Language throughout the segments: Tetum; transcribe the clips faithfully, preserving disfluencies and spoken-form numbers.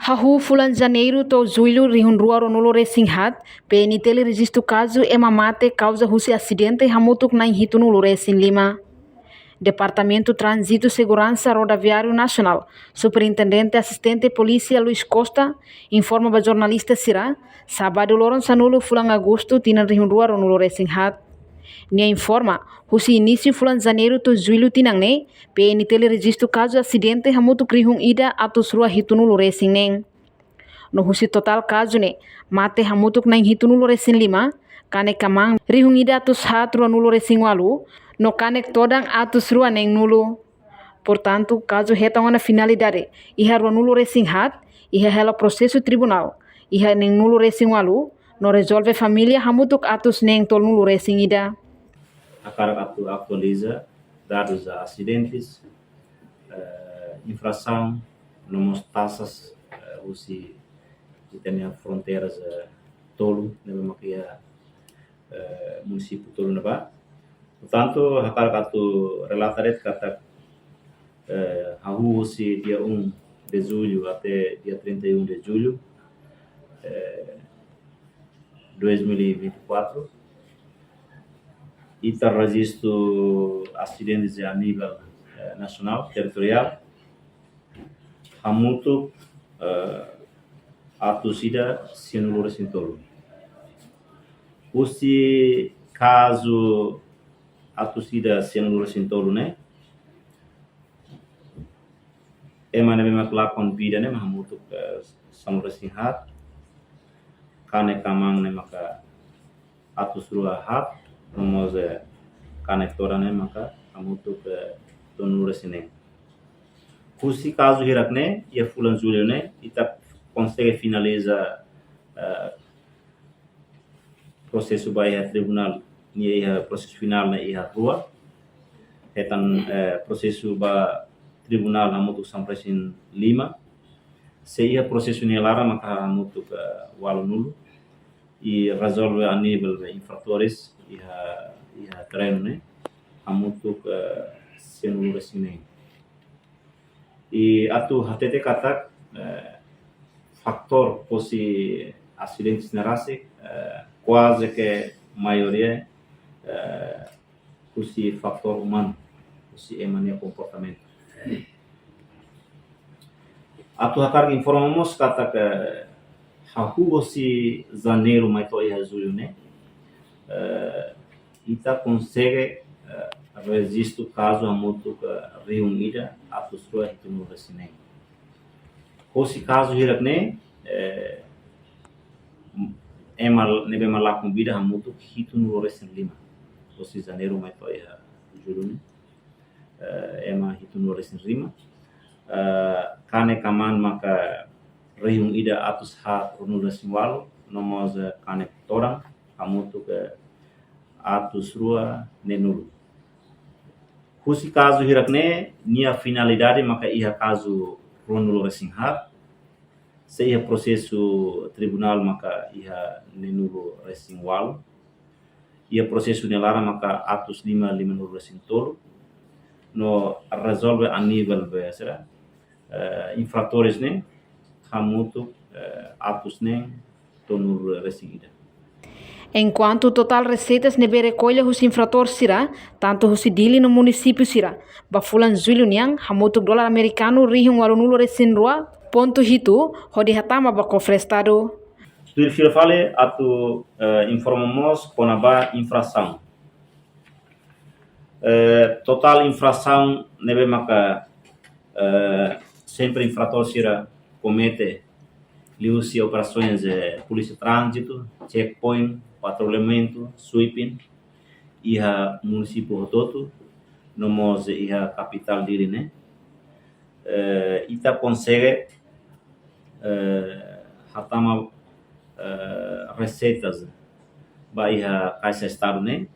Hahú fulan Janeiru to'o Jullu rihun rua ruanulu resin haat, P N T L rejistu kazu ema mate kauza husi asidente hamutuk na'in hitunulu resin lima. Departamentu Tránzitu Seguransa Rodoviáriu Nasionál, Superintendente Asistente Polísia Luis Costa, informa ba jornalista sira, sábadu loron sanulu fulan Agostu tinan rihun rua ruanulu resin haat. Nia informa, husi inísiu fulan Janeiru to'o Jullu tinan ne'e, P N T L rejistu kazu asidente hamutuk rihun ida atus rua hitunulu resin neen. No husi totál kazu ne'e, mate hamutuk na'in hitunulu resin lima, kanek-kmaan rihun ida atus haat ruanulu resin ualu, no kanek todan atus rua neenulu. Portantu, kazu hetan ona finalidade iha ruanulu resin haat, iha hela prosesu tribunál iha neenulu resin ualu, no rezolve família hamutuk atus neen tolunulu resin ida. Hakarak atu atualiza dadus asidentes, eh, infrasaun, no mós taxas, eh, husi ita-nia fronteiras, eh, tolu ne'ebé mak iha, eh, munisípiu tolu ne'ebá. Portantu, hakarak atu relata de'it katak, eh, hahú husi dia um de julho até dia trinta e um de julho, eh, dois mil e vinte e quatro, ita rejistu asidentes a nível, eh, nasionál, territoriál, hamutuk, eh, atus ida sianulu resin tolu. Husi kazu atus ida sianulu resin tolu ne'e, ema ne'ebé mak lakon vida ne'e mak hamutuk, eh, sanulu resin haat, kanek-kmaan ne'e maka atus rua haat, no mós, eh, kanek todan ne'e maka hamutuk, eh, tolunulu resin neen. Husi kazu hirak ne'e, iha fulan Jullu ne'e, ita konsege finaliza, eh, prosesu ba iha tribunál, nia iha prosesu finál ne'e iha rua. Hetan, eh, prosesu ba tribunál hamutuk sanulu resin lima. Se iha prosesu nia laran maka hamutuk, eh, ualunulu. I rezolve a nível de infratores iha, iha terrenu ne'e hamutuk, eh, sianulu resin neen. I atu hatete katak, eh, fatór husi asidentes ne'e rasik, eh, kuaze ke maioria, eh, husi fatór umanu, husi ema nia komportamentu. Atu hakarak informa mós katak, eh, hahú husi Janeiru mai to'o iha Jullu ne'e, eh, ita konsege, eh, rejistu kazu hamutuk, eh, rihun ida atus rua hitunulu resin neen. Husi kazu hirak ne'e, eh, ema ne'ebé mak lakon vida hamutuk hitunulu resin lima. Husi Janeiru mai to'o iha Jullu ne'e, eh, ema hitunulu resin lima. Eh, kanek-kmaan maka rihun ida atus haat ruanulu resin ualu, no mós, eh, kanek todan hamutuk, eh, atus rua neenulu. Husi kazu hirak ne'e, nia finalidade maka iha kazu ruanulu resin haat, se iha prosesu tribunál maka iha neenulu resin ualu, iha prosesu nia laran maka atus lima limanulu resin tolu, no rezolve a nível be sira, eh, infratores ne'e hamutuk, eh, atus neen tolunulu resin ida. Enkuantu totál reseitas ne'ebé rekolla husi infratór sira, tantu husi Dili no munisípiu sira, ba fulan Jullu nian, hamutuk dolar amerikanu rihun ualunulu resin rua pontu hitu, hodi hatama ba kofre Estadu. Tuir fila fali atu, eh, informa mós kona-ba infrasaun. Eh, totál infrasaun ne'ebé maka, eh, sempre infratór sira komete liuhusi operasoens, eh, polísia tránzitu, checkpoint, patrullamentu, sweeping, iha munisípiu hotu-hotu, no mós iha kapitál Dili ne'e. Eh, ita konsege, eh, hatama, eh, reseitas ba iha Kaixa Estadu ne'e,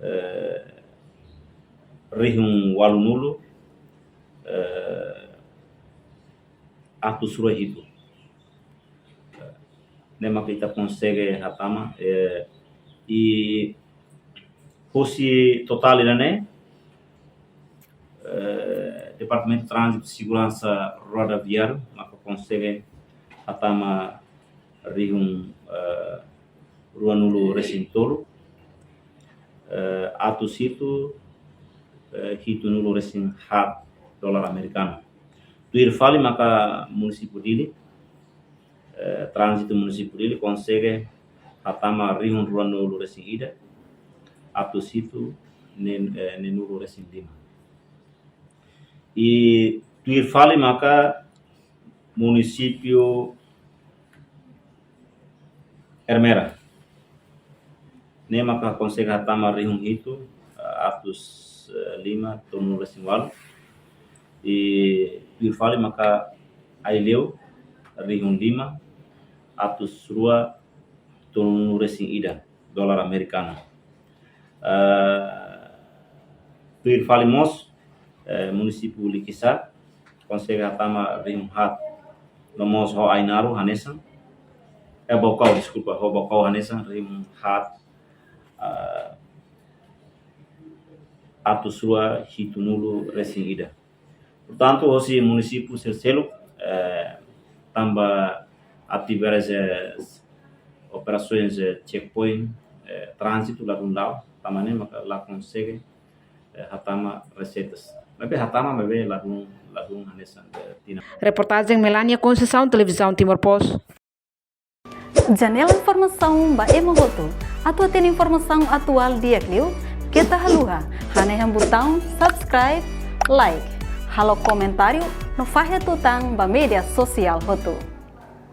eh, rihun ualunulu, eh, atus rua hitu. Ne'e maka ita konsege hatama, eh, i husi totál ida-ne'e, eh, Departamentu Tránzitu Seguransa Rodoviáriu maka konsege hatama rihun, eh, ruanulu resin tolu, eh, atus hitu, eh, hitunulu resin haat dolar amerikanu. Tuir fali maka munisípiu Dili, eh, tránzitu munisípiu Dili konsege hatama rihun ruanulu resin ida, atus hitu neen, eh, neenulu resin lima. I tuir fali maka munisípiu Ermera. Ne'e maka konsege hatama rihun hitu, eh, atus, eh, lima, tolunulu resin walu. I tuir fali maka Aileu, rihun lima, atus rua, tolunulu resin ida dolar amerikanu. Eh, tuir fali mós, eh, munisípiu Likisá, konsege hatama rihun haat. No mós ho Ainaro hanesan, eh, Baucau, deskulpa, ho Baucau hanesan, rihun haat, eh, atus rua hitunulu resin ida. Portantu, hosi munisípiu sel-seluk, eh, tanba atividades, eh, operasoens, eh, checkpoint, eh, tránzitu ladún la'o, tanba ne'e maka la konsege, eh, hatama reseitas. Maibé hatama, maibé ladún, ladún hanesan, eh, tinan. Reportajen Melania Conceição, Televizaun Timor Post. Janela informasaun ba ema hotu. Atu hatene informasaun atuál di'ak liu, keta haluha hanehan butaun subscribe, like, halo komentáriu no fahe tutan ba média sosiál hotu.